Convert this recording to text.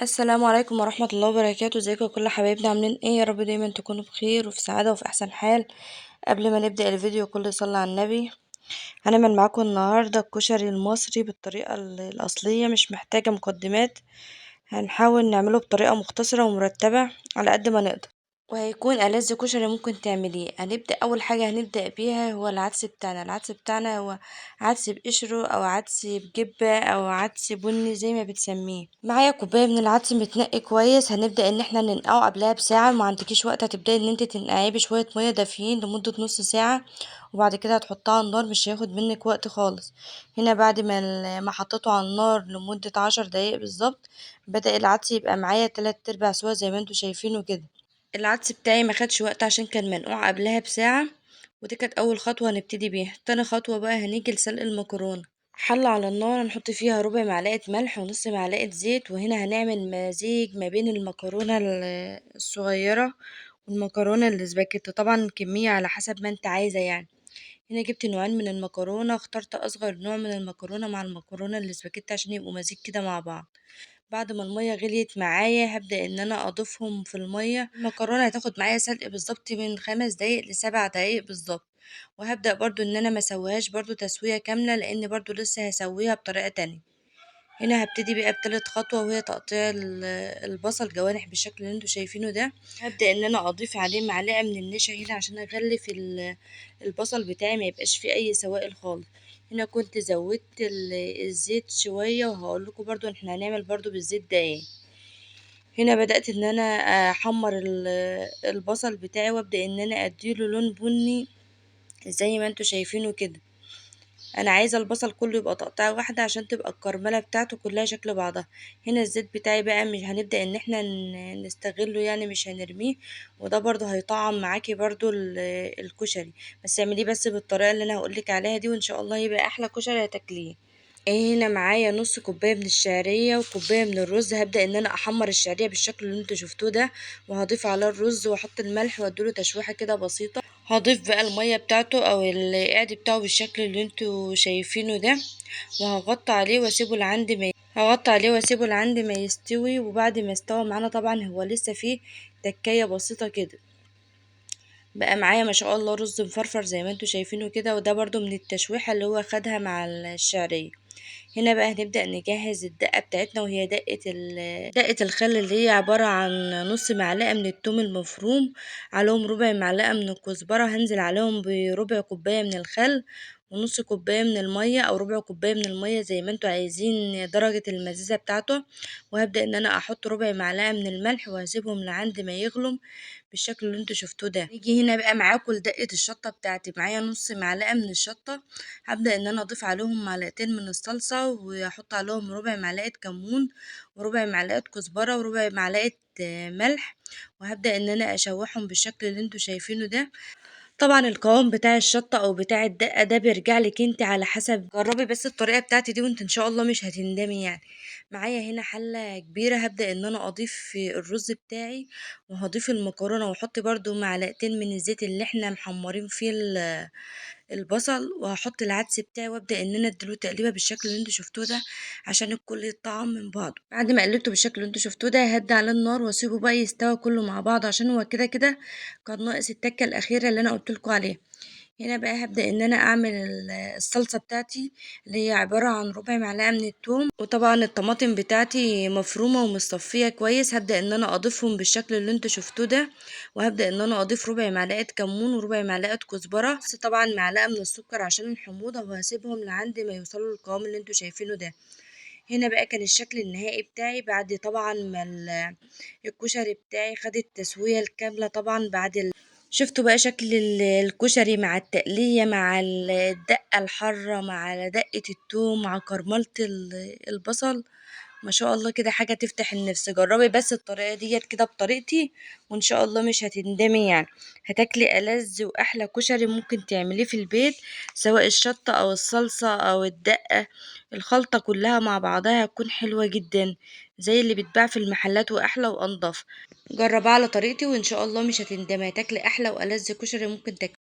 السلام عليكم ورحمة الله وبركاته. ازيكم يا كل حبايبنا، عاملين ايه؟ يا رب دايما تكونوا بخير وفي سعادة وفي احسن حال. قبل ما نبدأ الفيديو كله صلى على النبي. هنعمل معاكم النهاردة الكشري المصري بالطريقة الأصلية، مش محتاجة مقدمات، هنحاول نعمله بطريقة مختصرة ومرتبة على قد ما نقدر، وهيكون ألذ كشري ممكن تعمليه. هنبدأ أول حاجة هنبدأ بيها هو العدس بتاعنا. العدس بتاعنا هو عدس بقشره أو عدس بجبة أو عدس بني زي ما بتسميه. معايا كوباية من العدس متنقي كويس، هنبدأ إن احنا ننقعه قبلها بساعة. ما عندكيش وقت هتبدأي إن انت تنقعيه بشوية مية دافيين لمدة نص ساعة، وبعد كده هتحطها على النار، مش هياخد منك وقت خالص. هنا بعد ما حطيته على النار لمدة 10 دقايق بالظبط، بدأ العدس يبقى معايا 3/4 سوا زي ما انتوا شايفينه كده. العدس بتاعي ما خدش وقت عشان كان منقوع قبلها بساعة، ودي كانت أول خطوة هنبتدي بيها. تاني خطوة بقى هنيجي لسلق المكرونة. حلة على النار هنحط فيها ربع معلقة ملح ونص معلقة زيت، وهنا هنعمل مزيج ما بين المكرونة الصغيرة والمكرونة الاسباجيتي، طبعا الكمية على حسب ما انت عايزة. هنا جبت نوعين من المكرونة، اخترت أصغر نوع من المكرونة مع المكرونة الاسباجيتي عشان يبقوا مزيج كده مع بعض. بعد ما المية غليت معايا هبدأ ان انا اضيفهم في المية. المكرونة هتاخد معايا سلق بالظبط من 5 دقايق ل7 دقايق بالظبط، وهبدأ برضو ان انا ما اسويهاش برضو تسوية كاملة لان برضو لسه هسويها بطريقة تانية. هنا هبتدي بقى بتالت خطوة وهي تقطيع البصل جوانح بالشكل اللي انتوا شايفينه ده. هبدأ ان انا اضيف عليه معلقة من النشا هنا عشان اغلف البصل بتاعي ما يبقاش فيه اي سوائل خالص. هنا كنت زودت الزيت شوية، وهقول لكم برضو احنا هنعمل برضو بالزيت ده ايه. هنا بدأت ان انا احمر البصل بتاعي وابدأ ان انا اديله لون بني زي ما انتوا شايفينه كده. انا عايزه البصل كله يبقى تقطيعه واحده عشان تبقى الكرمله بتاعته كلها شكل بعضها. هنا الزيت بتاعي بقى مش هنبدا ان احنا نستغله، مش هنرميه، وده برضو هيطعم معاكي برضو الكشري، بس اعمليه بس بالطريقه اللي انا هقولك عليها دي، وان شاء الله يبقى احلى كشري هتاكليه. هنا معايا نص كوبايه من الشعريه وكوبايه من الرز. هبدا ان انا احمر الشعريه بالشكل اللي انتوا شفتوه ده، وهضيف عليه الرز واحط الملح واديله تشويحه كده بسيطه. هضيف بقى الميه بتاعته او القعد بتاعه بالشكل اللي انتوا شايفينه ده، وهغطي عليه واسيبه لعند ما هغطي عليه واسيبه لعند ما يستوي. وبعد ما استوى معانا طبعا هو لسه فيه تكايه بسيطه كده، بقى معايا ما شاء الله رز مفرفر زي ما انتوا شايفينه كده، وده برضو من التشويحه اللي هو خدها مع الشعريه. هنا بقى هنبدأ نجهز الدقة بتاعتنا، وهي دقة الخل اللي هي عبارة عن نص معلقة من التوم المفروم، عليهم ربع معلقة من الكزبرة، هنزل عليهم بربع كوباية من الخل ونص كوباية من المية أو ربع كوباية من المية زي ما انتوا عايزين درجة المزازة بتاعته. وهبدأ إن أنا أحط ربع معلقة من الملح وهسيبهم لعند ما يغلوا بالشكل اللي انتوا شفتوه ده. نيجي هنا بقى معاكم لدقة الشطة بتاعتي. معايا نص معلقة من الشطة، هبدأ إن أنا أضيف عليهم معلقتين من الصلصة، وأحط عليهم ربع معلقة كمون وربع معلقة كزبرة وربع معلقة ملح، وهبدأ إن أنا أشوحهم بالشكل اللي انتوا شايفينه ده. طبعا القوام بتاع الشطة او بتاع الدقة ده بيرجع لك انت على حسب، جربي بس الطريقة بتاعتي دي وانت ان شاء الله مش هتندمي. معايا هنا حلة كبيرة هبدأ ان انا اضيف الرز بتاعي، وهضيف المكرونة، واحط برضو معلقتين من الزيت اللي احنا محمرين فيه البصل، وهحط العدس بتاعي، وابدأ ان انا اديله تقليبه بالشكل اللي انتوا شفتوه ده عشان الكل يتطعم من بعضه. بعد ما قلبته بالشكل اللي انتوا شفتوه ده هدي على النار واسيبه بقى يستوي كله مع بعضه، عشان هو كده كده كان ناقص التكه الاخيره اللي انا قلت لكم عليها. هنا بقى هبدأ ان انا اعمل الصلصة بتاعتي اللي هي عبارة عن ربع معلقة من الثوم، وطبعا الطماطم بتاعتي مفرومة ومصفية كويس، هبدأ ان انا اضيفهم بالشكل اللي انتوا شفتوه ده. وهبدأ ان انا اضيف ربع معلقة كمون وربع معلقة كزبرة، بس طبعا معلقة من السكر عشان الحموضة، وهسيبهم لعند ما يوصلوا للقوام اللي انتوا شايفينه ده. هنا بقى كان الشكل النهائي بتاعي بعد طبعا ما الكشري بتاعي خد التسوية الكاملة. طبعا بعد شفتوا بقى شكل الكشري مع التقلية مع الدقة الحارة مع دقة التوم مع كرملة البصل، ما شاء الله كده حاجة تفتح النفس. جربي بس الطريقة ديت كده بطريقتي وإن شاء الله مش هتندمي، هتاكلي ألذ وأحلى كشري ممكن تعمليه في البيت، سواء الشطة أو الصلصة أو الدقة، الخلطة كلها مع بعضها هتكون حلوة جدا زي اللي بيتباع في المحلات وأحلى وأنضف. جربها على طريقتي وإن شاء الله مش هتندمي، هتاكلي أحلى وألذ كشري ممكن تاكليه.